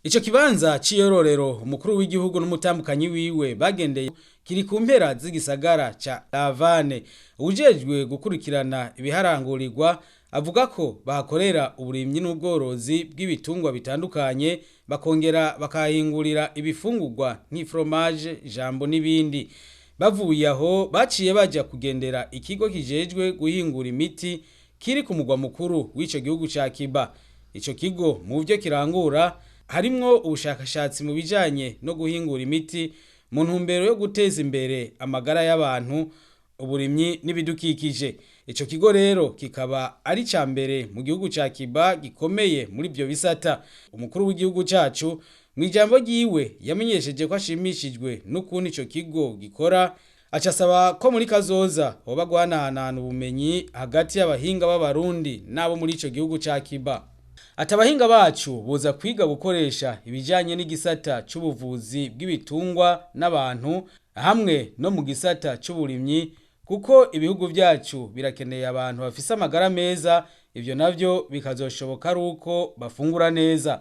Ico kibanza c'iyororero umukuru w'igihugu n'umutambukanyi wiwe bagendeye kiri ku mpera z'igisagara ca Havane. Uwujejwe gukurikirana ibiharangurirwa avuga ko bahakorera uburimyi n'ubworozi bw'ibitungwa bitandukanye, bakongera bakahingurira ibifungurwa nk'ifromage, jambo n'ibindi. Bavuye aho baciye baja kugendera ikigo kijejwe guhingura imiti kiri ku mugwa mukuru w'ico gihugu ca Cuba. Ico kigo mu vyo kirangura harimwo ubushakashatsi mu bijanye no guhingura imiti mu ntumbero yo guteza imbere amagara y'abantu, uburimyi n'ibidukikije. Ico kigo rero kikaba ari ca mbere mu gihugu ca Cuba gikomeye muri ivyo bisata. Umukuru w'igihugu cacu mw'ijambo ryiwe yamenyesheje ko ashimishijwe n'ukuntu ico kigo gikora, aca asaba ko muri kazoza hoba guhanahanana ubumenyi hagati y'abahinga b'abarundi n'abo muri ico gihugu ca Cuba. Ati abahinga bacu boza kwiga gukoresha ibijanye n'igisata c'ubuvuzi bw'ibitungwa n'abantu hamwe no mu gisata c'uburimyi, kuko ibihugu vyacu birakeneye abantu bafise amagara meza, ivyo navyo bikazoshoboka ari uko bafungura neza.